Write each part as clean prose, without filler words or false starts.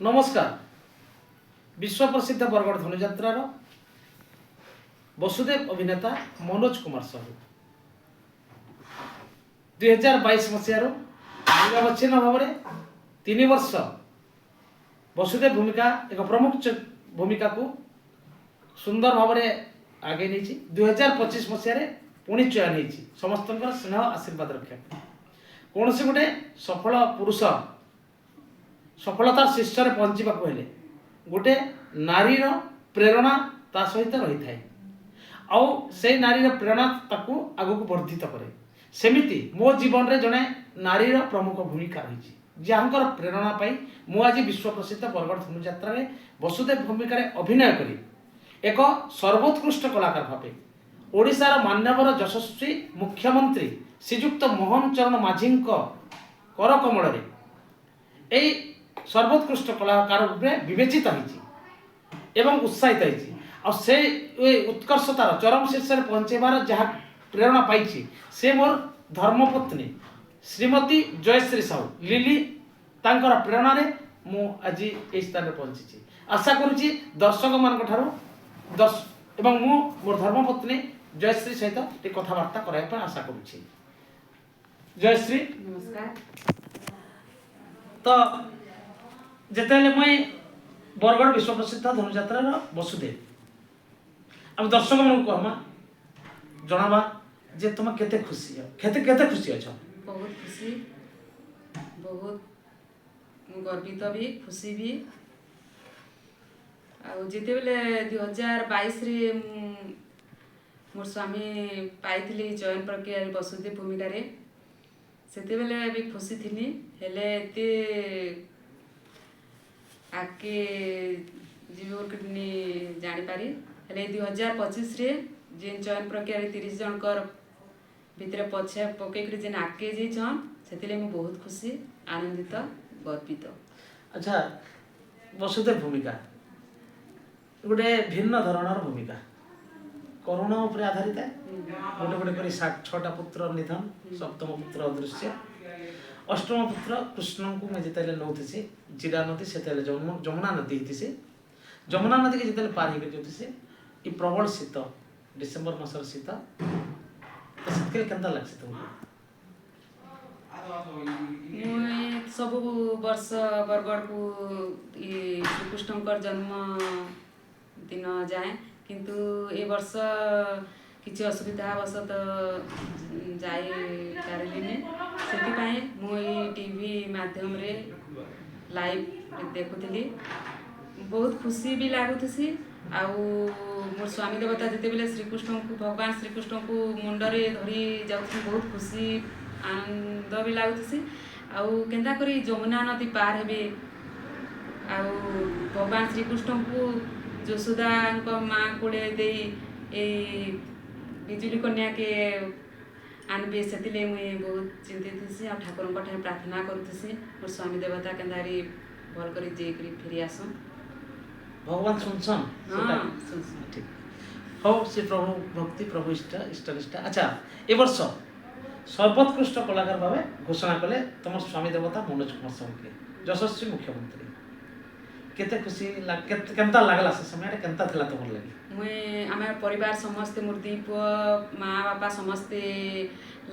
ନମସ୍କାର। ବିଶ୍ୱପ୍ରସିଦ୍ଧ ବରଗଡ଼ ଧନୁଯାତ୍ରାର ବସୁଦେବ ଅଭିନେତା ମନୋଜ କୁମାର ସାହୁ 2022 ମସିହାରୁ ନିରବଚ୍ଛିନ୍ନ ଭାବରେ 3 ବର୍ଷ ବସୁଦେବ ଭୂମିକା, ଏକ ପ୍ରମୁଖ ଭୂମିକାକୁ ସୁନ୍ଦର ଭାବରେ ଆଗେଇ ନେଇଛି। 2025 ମସିହାରେ ପୁଣି ଚୟନ ହେଇଛି ସମସ୍ତଙ୍କର ସ୍ନେହ ଆଶୀର୍ବାଦ ରକ୍ଷା କରି। କୌଣସି ଗୋଟେ ସଫଳ ପୁରୁଷ ସଫଳତାର ଶୀର୍ଷରେ ପହଞ୍ଚିବାକୁ ହେଲେ ଗୋଟେ ନାରୀର ପ୍ରେରଣା ତା ସହିତ ରହିଥାଏ ଆଉ ସେଇ ନାରୀର ପ୍ରେରଣା ତାକୁ ଆଗକୁ ବର୍ଦ୍ଧିତ କରେ। ସେମିତି ମୋ ଜୀବନରେ ଜଣେ ନାରୀର ପ୍ରମୁଖ ଭୂମିକା ରହିଛି, ଯାହାଙ୍କର ପ୍ରେରଣା ପାଇଁ ମୁଁ ଆଜି ବିଶ୍ୱ ପ୍ରସିଦ୍ଧ ବରଗଡ଼ ଧନୁଯାତ୍ରାରେ ବସୁଦେବ ଭୂମିକାରେ ଅଭିନୟ କରି ଏକ ସର୍ବୋତ୍କୃଷ୍ଟ କଳାକାର ଭାବେ ଓଡ଼ିଶାର ମାନ୍ୟବର ଯଶସ୍ୱୀ ମୁଖ୍ୟମନ୍ତ୍ରୀ ଶ୍ରୀଯୁକ୍ତ ମୋହନ ଚରଣ ମାଝୀଙ୍କ କରକମଳରେ ଏଇ ସର୍ବୋତ୍କୃଷ୍ଟ କଳାକାର ରୂପେ ବିବେଚିତ ହେଇଛି ଏବଂ ଉତ୍ସାହିତ ହେଇଛି। ଆଉ ସେ ଏ ଉତ୍କର୍ଷତାର ଚରମ ଶୀର୍ଷରେ ପହଞ୍ଚାଇବାର ଯାହା ପ୍ରେରଣା ପାଇଛି, ସେ ମୋର ଧର୍ମପତ୍ନୀ ଶ୍ରୀମତୀ ଜୟଶ୍ରୀ ସାହୁ ଲିଲି। ତାଙ୍କର ପ୍ରେରଣାରେ ମୁଁ ଆଜି ଏହି ସ୍ଥାନରେ ପହଞ୍ଚିଛି। ଆଶା କରୁଛି ଦର୍ଶକମାନଙ୍କ ଠାରୁ ଏବଂ ମୁଁ ମୋର ଧର୍ମପତ୍ନୀ ଜୟଶ୍ରୀ ସହିତ ଟିକେ କଥାବାର୍ତ୍ତା କରାଇବା ପାଇଁ ଆଶା କରୁଛି। ଜୟଶ୍ରୀ। ନମସ୍କାର। ତ ଯେତେବେଳେ ମୁଇଁ ବରଗଡ଼ ବିଶ୍ୱପ୍ରସିଦ୍ଧ ଧନୁଯାତ୍ରାର ବସୁଦେବ, ଆମ ଦର୍ଶକମାନଙ୍କୁ କହମା, ଜଣାବା ଯେ ତୁମେ କେତେ ଖୁସି, କେତେ କେତେ ଖୁସି ଅଛ? ବହୁତ ଖୁସି, ବହୁତ ମୁଁ ଗର୍ବିତ ବି, ଖୁସି ବି। ଆଉ ଯେତେବେଳେ 2022ରେ ମୁଁ ମୋର ସ୍ୱାମୀ ପାଇଥିଲି ଚୟନ ପ୍ରକ୍ରିୟାରେ ବସୁଦେବ ଭୂମିକାରେ, ସେତେବେଳେ ବି ଖୁସି ଥିଲି। ହେଲେ ଏତେ ଆଗକେ ଯିବି ବୋଲି ଜାଣିପାରି। ହେଲେ 2025ରେ ଯେନ୍ ଚୟନ ପ୍ରକ୍ରିୟାରେ 30 ଜଣଙ୍କର ଭିତରେ ପଛେ ପକେଇକରି ଯେନ୍ ଆଗକେ ଯାଇଛନ୍, ସେଥିଲାଗି ମୁଁ ବହୁତ ଖୁସି, ଆନନ୍ଦିତ, ଗର୍ବିତ। ଆଚ୍ଛା, ବସୁଦେବ ଭୂମିକା ଗୋଟେ ଭିନ୍ନ ଧରଣର ଭୂମିକା, କରୁଣ ଉପରେ ଆଧାରିତ। ଗୋଟେ ଗୋଟେ କରି ସାତ ଛଅଟା ପୁତ୍ର ନିଧନ, ସପ୍ତମ ପୁତ୍ର ଅଦୃଶ୍ୟ, ଅଷ୍ଟମ ପୁତ୍ର କୃଷ୍ଣଙ୍କୁ ମୁଁ ଯେତେବେଳେ ନଉଥିସି ଜିରା ନଦୀ, ସେତେବେଳେ ଯମୁନା ନଦୀ ହେଇଥିସି। ଯମୁନା ନଦୀକି ଯେତେବେଳେ ପାର ହେଇକି ଯାଉଥିସି, ଇ ପ୍ରବଳ ଶୀତ, ଡିସେମ୍ବର ମାସର ଶୀତ, ତ ସେତିକି କେନ୍ତା ଲାଗ୍ସି ତୁମକୁ? ମୁଁ ସବୁ ବର୍ଷ ବରଗଡ଼କୁ ଇ ଶ୍ରୀକୃଷ୍ଣଙ୍କର ଜନ୍ମ ଦିନ ଯାଏ, କିନ୍ତୁ ଏ ବର୍ଷ କିଛି ଅସୁବିଧା ବଶତଃ ଯାଇପାରିଲିନି। ସେଥିପାଇଁ ମୁଁ ଏଇ ଟିଭି ମାଧ୍ୟମରେ ଲାଇଭ୍ ଦେଖୁଥିଲି। ବହୁତ ଖୁସି ବି ଲାଗୁଥିସି। ଆଉ ମୋର ସ୍ୱାମୀ ଦେବତା ଯେତେବେଳେ ଶ୍ରୀକୃଷ୍ଣଙ୍କୁ, ଭଗବାନ ଶ୍ରୀକୃଷ୍ଣଙ୍କୁ ମୁଣ୍ଡରେ ଧରି ଯାଉଥିଲେ, ବହୁତ ଖୁସି ଆନନ୍ଦ ବି ଲାଗୁଥିସି। ଆଉ କେନ୍ତା କରି ଯମୁନା ନଦୀ ପାର ହେବେ ଆଉ ଭଗବାନ ଶ୍ରୀକୃଷ୍ଣଙ୍କୁ ଯଶୋଦାଙ୍କ ମା କୋଳେ ଦେଇ ଏଇ ବିଜୁଳି କନ୍ୟାକେ ଆନବେ, ସେଥିଲାଗି ମୁଇଁ ବହୁତ ଚିନ୍ତିତ ଥିସି ଆଉ ଠାକୁରଙ୍କ ଠାରେ ପ୍ରାର୍ଥନା କରୁଥିସି, ମୋର ସ୍ୱାମୀ ଦେବତା କେନ୍ତା କରି ଭଲ କରି ଯାଇକରି ଫେରି ଆସନ୍। ଭଗବାନ ଶୁଣସନ୍। ହଁ, ଶୁଣସନ୍। ଠିକ। ହଉ, ସେ ପ୍ରଭୁ ଭକ୍ତି, ପ୍ରଭୁ ଇଷ୍ଟ ଇଷ୍ଟ ନିଷ୍ଠା। ଆଚ୍ଛା, ଏ ବର୍ଷ ସର୍ବୋତ୍କୃଷ୍ଟ କଳାକାର ଭାବେ ଘୋଷଣା କଲେ ତମ ସ୍ୱାମୀ ଦେବତା ମନୋଜ କୁମାର ସାହୁକେ ଯଶସ୍ୱୀ ମୁଖ୍ୟମନ୍ତ୍ରୀ। କେତେ ଖୁସି, କେତେ କେନ୍ତା ଲାଗଲା? ସେ ସମୟରେ କେନ୍ତା ଥିଲା ତମର ଲାଗି? ମୁଇଁ, ଆମେ ପରିବାର ସମସ୍ତେ, ମୋର ଦି ପୁଅ, ମା ବାପା ସମସ୍ତେ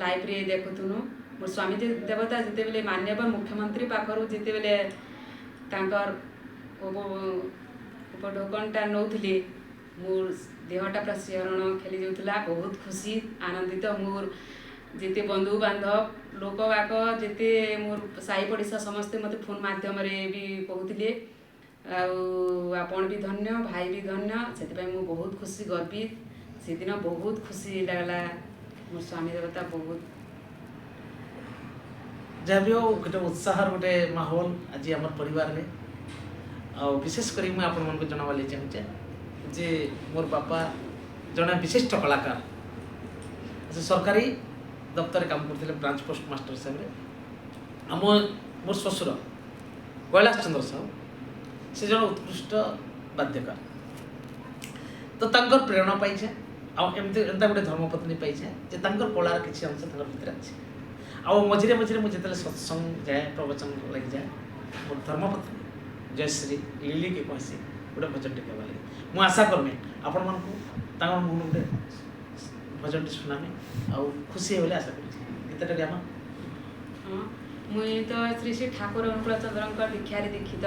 ଲାଇଭ୍ରେ ଦେଖୁଥିନୁ। ମୋର ସ୍ୱାମୀ ଦେବତା ଯେତେବେଳେ ମାନ୍ୟବର ମୁଖ୍ୟମନ୍ତ୍ରୀ ପାଖରୁ ଯେତେବେଳେ ତାଙ୍କର ଉପଢୌକନଟା ନଉଥିଲେ, ମୋର ଦେହଟା ପୁରା ଶିହରଣ ଖେଳି ଯାଉଥିଲା। ବହୁତ ଖୁସି, ଆନନ୍ଦିତ। ମୋର ଯେତେ ବନ୍ଧୁବାନ୍ଧବ, ଲୋକବାକ, ଯେତେ ମୋର ସାହି ପଡ଼ିଶା, ସମସ୍ତେ ମୋତେ ଫୋନ୍ ମାଧ୍ୟମରେ ବି କହୁଥିଲେ, ଆଉ ଆପଣ ବି ଧନ୍ୟ, ଭାଇ ବି ଧନ୍ୟ। ସେଥିପାଇଁ ମୁଁ ବହୁତ ଖୁସି, ଗର୍ବିତ। ସେଦିନ ବହୁତ ଖୁସି ଲାଗଲା। ମୋର ସ୍ୱାମୀ ଦେବତା ବହୁତ ଯାହା ବି ହଉ, ଗୋଟେ ଉତ୍ସାହର ଗୋଟେ ମାହୋଲ ଆଜି ଆମର ପରିବାରରେ। ଆଉ ବିଶେଷ କରି ମୁଁ ଆପଣମାନଙ୍କୁ ଜଣାବା ଲାଗି ଚାହୁଁଛେ ଯେ ମୋର ବାପା ଜଣେ ବିଶିଷ୍ଟ କଳାକାର। ସେ ସରକାରୀ ଦପ୍ତରରେ କାମ କରୁଥିଲେ ବ୍ରାଞ୍ଚ ପୋଷ୍ଟ ମାଷ୍ଟର ହିସାବରେ। ଆମ ମୋର ଶ୍ୱଶୁର କୈଳାସ ଚନ୍ଦ୍ର ସାହୁ, ସେ ଜଣେ ଉତ୍କୃଷ୍ଟ ବାଦ୍ୟକାର। ତ ତାଙ୍କର ପ୍ରେରଣା ପାଇଛେ ଆଉ ଏମିତି ଏନ୍ତା ଗୋଟେ ଧର୍ମପତ୍ନୀ ପାଇଛେ ଯେ ତାଙ୍କର କଳାର କିଛି ଅଂଶ ତାଙ୍କର ଭିତରେ ଅଛି। ଆଉ ମଝିରେ ମଝିରେ ମୁଁ ଯେତେବେଳେ ସତ୍ସଙ୍ଗ ଯାଏ, ପ୍ରବଚନ ଲାଗି ଯାଏ, ମୋର ଧର୍ମପତ୍ନୀ ଜୟଶ୍ରୀ ଲିଲିକେ କହେସି ଗୋଟେ ଭଜନଟେ ଗାଇବା ଲାଗି। ମୁଁ ଆଶା କର୍ମି ଆପଣମାନଙ୍କୁ ତାଙ୍କର ମୁହଁରୁ ଗୋଟେ ଭଜନଟି ଶୁଣାମି ଆଉ ଖୁସି ହେବେ ବୋଲି ଆଶା କରୁଛି। ଗୀତଟା ଗାମା। ହଁ, ମୁଇଁ ତ ଶ୍ରୀ ଶ୍ରୀ ଠାକୁର ଅନୁକୂଳ ଚନ୍ଦ୍ରଙ୍କ ଦୀକ୍ଷାରେ ଦୀକ୍ଷିତ।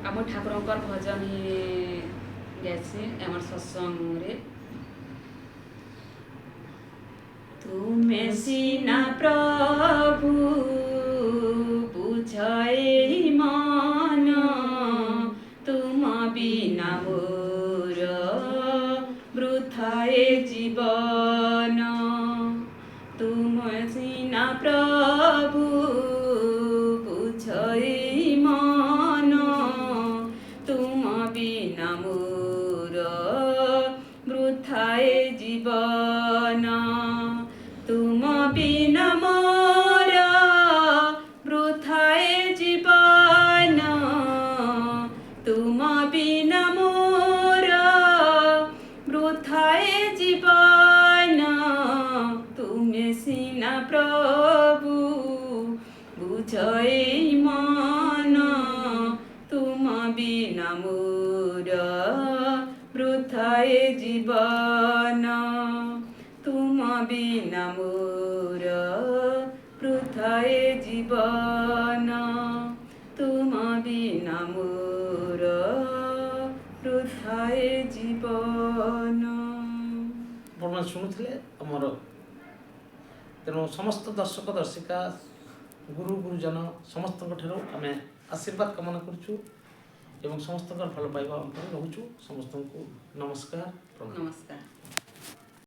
ଆମ ଠାକୁରଙ୍କର ଭଜନ ହିଁ ଗାଏସି ଆମର ସତ୍ସଙ୍ଗରେ। ତୁମେ ସିନା ପ୍ରଭୁ ବୁଝ ଏଇ ମନ, ତୁମ ବିନା ମୋର ବୃଥା ଏ ଜୀବନ। ତୁମେ ସିନା ପ୍ରଭୁ ବୁଝ ଏଇ ମନ, ତୁମ ବିନା ମୋର ବୃଥା ଏ ଜୀବନ। ତୁମ ବିନା ମୋର ବୃଥା ଏ ଜୀବନ, ତୁମ ବିନା ମୋର ବୃଥା ଏ ଜୀବନ। ତୁମେ ସିନା ପ୍ରଭୁ ବୁଝ ଏଇ ମନ, ତୁମ ବିନା ମୋର ବୃଥା ଏ ଜୀବନ। ତୁମ ବିନା ମୋର ବୃଥା ଏ ଜୀବନ, ତୁମ ବିନା ମୋର ବୃଥା ଏ ଜୀବନ। ଆପଣମାନେ ଶୁଣୁଥିଲେ ଆମର। ତେଣୁ ସମସ୍ତ ଦର୍ଶକ ଦର୍ଶିକା, ଗୁରୁ ଗୁରୁଜନ ସମସ୍ତଙ୍କ ଠାରୁ ଆମେ ଆଶୀର୍ବାଦ କାମନା କରୁଛୁ ଏବଂ ସମସ୍ତଙ୍କର ଭଲ ପାଇବା ଉପରେ ରହୁଛୁ। ସମସ୍ତଙ୍କୁ ନମସ୍କାର, ପ୍ରଣାମ। ନମସ୍କାର।